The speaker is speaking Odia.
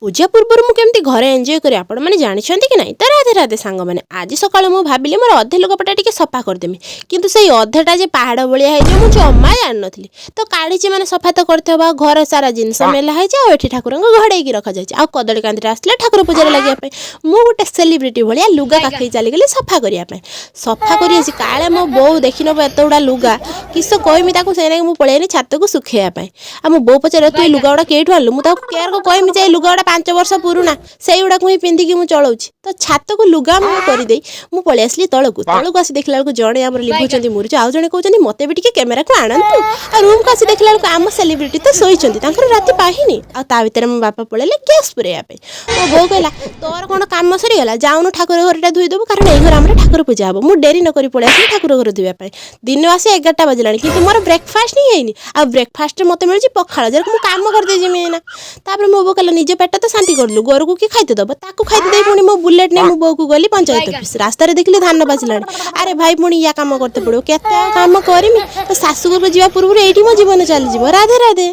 ପୂଜା ପୂର୍ବରୁ ମୁଁ କେମିତି ଘରେ ଏନ୍ଜୟ କରେ, ଆପଣମାନେ ଜାଣିଛନ୍ତି କି ନାହିଁ? ତ ରାଧେ ରାଧେ ସାଙ୍ଗମାନେ। ଆଜି ସକାଳେ ମୁଁ ଭାବିଲି ମୋର ଅଧେ ଲୁଗାପଟା ଟିକେ ସଫା କରିଦେମି, କିନ୍ତୁ ସେଇ ଅଧେଟା ଯେ ପାହାଡ଼ ଭଳିଆ ହେଇଯିବ, ମୁଁ ଜମା ଜାଣିନଥିଲି। ତ କାଢ଼ିଛି ମାନେ ସଫା ତ କରିତେ ହବ। ଆଉ ଘର ସାରା ଜିନିଷ ମେଲା ହେଇଛି ଆଉ ଏଠି ଠାକୁରଙ୍କୁ ଘୋଡ଼େଇକି ରଖାଯାଇଛି। ଆଉ କଦଳୀ କାନ୍ଦିଟା ଆସିଥିଲା ଠାକୁର ପୂଜାରେ ଲାଗିବା ପାଇଁ। ମୁଁ ଗୋଟେ ସେଲିବ୍ରିଟି ଭଳିଆ ଲୁଗା କାଖେଇ ଚାଲିଗଲି ସଫା କରିବା ପାଇଁ। ସଫା କରି ଆସି କାଳେ ମୋ ବୋଉ ଦେଖିନବ ଏତେ ଗୁଡ଼ା ଲୁଗା, କିସ କହିମି ତାକୁ, ସେଇ ନାଗି ମୁଁ ପଳେଇନି ଛାତକୁ ଶୁଖେଇବା ପାଇଁ। ଆଉ ମୋ ବୋଉ ପଚାରିବ, "ତୁ ଏଇ ଲୁଗା ଗୁଡ଼ା କେଇଠୁ ଆଣିଲୁ?" ମୁଁ ତାକୁ କେୟାର କହିମି ଯେ ଏଇ ଲୁଗା ଗୁଡ଼ା 5 ବର୍ଷ ପୁରୁଣା, ସେଇଗୁଡ଼ାକୁ ହିଁ ପିନ୍ଧିକି ମୁଁ ଚଳଉଛି। ତ ଛାତକୁ ଲୁଗା ମୁଁ କରିଦେଇ ମୁଁ ପଳେଇ ଆସିଲି ତଳକୁ। ତଳକୁ ଆସି ଦେଖିଲା ବେଳକୁ ଜଣେ ଆମର ଲିଭୁଛନ୍ତି ମୁରୁଜ, ଆଉ ଜଣେ କହୁଛନ୍ତି, "ମୋତେ ବି ଟିକେ କ୍ୟାମେରାକୁ ଆଣନ୍ତୁ।" ଆଉ ରୁମ୍କୁ ଆସି ଦେଖିଲା ବେଳକୁ ଆମ ସେଲିବ୍ରିଟି ତ ଶୋଇଛନ୍ତି, ତାଙ୍କର ରାତି ପାହିନି। ଆଉ ତା ଭିତରେ ମୋ ବାପା ପଳେଇଲେ ଗ୍ୟାସ୍ ପୁରେଇବା ପାଇଁ। ମୋ ବୋଉ କହିଲା, "ତୋର କ'ଣ କାମ ସରିଗଲା? ଯାଉନୁ ଠାକୁର ଘରଟା ଧୋଇଦେବୁ, କାରଣ ଏଇ ଘରେ ଆମର ଠାକୁର ପୂଜା ହବ।" ମୁଁ ଡେରି ନ କରି ପଳେଇ ଆସିଲି ଠାକୁର ଘର ଧୋଇବା ପାଇଁ। ଦିନ ଆସି 11ଟା ବାଜିଲାଣି, କିନ୍ତୁ ମୋର ବ୍ରେକଫାଷ୍ଟ ହିଁ ହେଇନି। ଆଉ ବ୍ରେକଫାଷ୍ଟରେ ମୋତେ ମିଳୁଛି ପଖାଳ, ଯାହାକୁ ମୁଁ କାମ କରିଦେଇ ଏଇନା। ତାପରେ ମୋ ବୋଉ କହିଲା, "ନିଜ ପେଟ ତ ଶାନ୍ତି କରିଲୁ, ଗୋରୁକୁ କିଏ ଖାଇତେ ଦବ?" ତାକୁ ଖାଇତେ ଦେଇ ପୁଣି ମୋ ବୁଲେଟ୍ ନେଇ ମୁଁ ବୋଉକୁ ଗଲି ପଞ୍ଚାୟତ ଅଫିସ୍। ରାସ୍ତାରେ ଦେଖିଲି ଧାନ ପାଚିଲାଣି। ଆରେ ଭାଇ, ପୁଣି ୟା କାମ କରତେ ପଡ଼ିବ। କେତେ ଆଉ କାମ କରିମି? ତ ଶାଶୁ ଘରକୁ ଯିବା ପୂର୍ବରୁ ଏଇଠି ମୋ ଜୀବନ ଚାଲିଯିବ। ରାଧେ ରାଧେ।